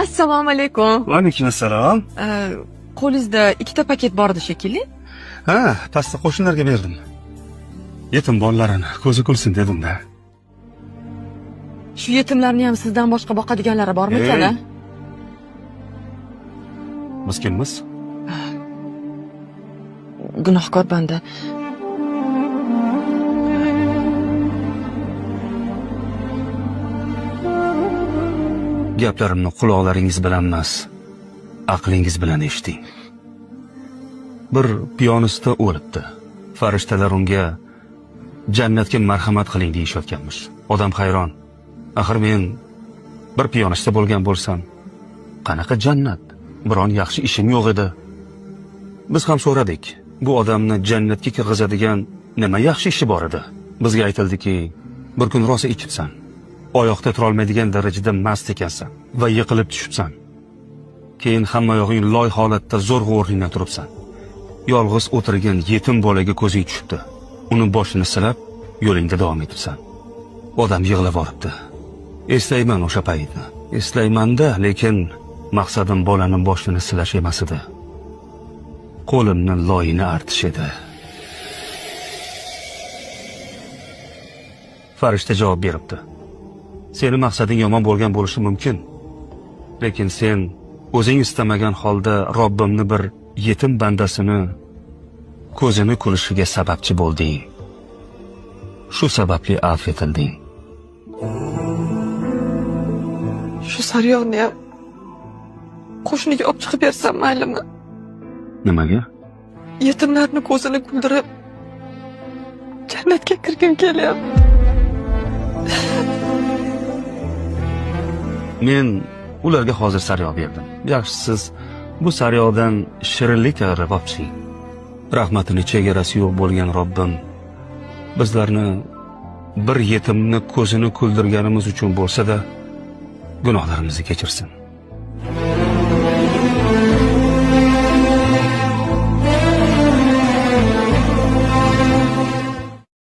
Assalomu alaykum. Va alaykum assalom. Qo'lingizda ikkita paket bor edi shekilli. Ha, pastda qo'shnilarga berdim. Yetim bolalarini ko'zi kulsin dedim-da. Shu yetimlarni ham sizdan boshqa boqadiganlari bormikan, a? Biz kimmiz? Gunohkor banda. Gaplarimni quloqlaringiz bilan emas, aqlingiz bilan eshiting. Bir piyonista o'libdi. Farishtalar unga jannatga marhamat qiling deyishayotganmish. Odam hayron. Axir men bir piyonista bo'lgan bo'lsam, qanaqa jannat? Biron yaxshi ishim yo'q edi. Biz ham so'radik. Bu odamni jannatga kirgizadigan nima yaxshi ishi bor edi? Bizga aytildiki, bir kun rosa ichibsan. Oyoqda turolmaydigan darajada mast ekansan va yiqilib tushibsan. Keyin hamma yog'ing loy holatda zo'rg'a o'rningdan turibsan. Yolg'iz o'tirgan yetim bolaga ko'zing tushibdi. Uni boshini silab, yo'lingda davom etibsan. Odam yig'lab olibdi. Eslayman o'sha paytni. Eslayman-da, lekin maqsadim bolaning boshini silash emas edi. Qo'limni loyini artish edi. Farishta javob beribdi. Seni maqsading yomon bo'lgan bo'lishi mumkin. Lekin sen o'zing istamagan holda Robbimni bir yetim bandasini ko'zini kulishiga sababchi bo'lding. Shu sababli afv etilding. Shu sariyog'ni ham qo'shniga olib chiqib bersam maylimi? Nimaga? Yetimlarni ko'zini kuldirib jannatga kirgim kelyapti. Men ularga hozir sariyog' berdim. Yaxshisiz, bu sariyog'dan shirinlik tayyorlab olib chiqing. Rahmatini chegarasi yo'q bo'lgan Robbim bizlarni bir yetimni ko'zini kuldirganimiz uchun bo'lsa-da gunohlarimizni kechirsin.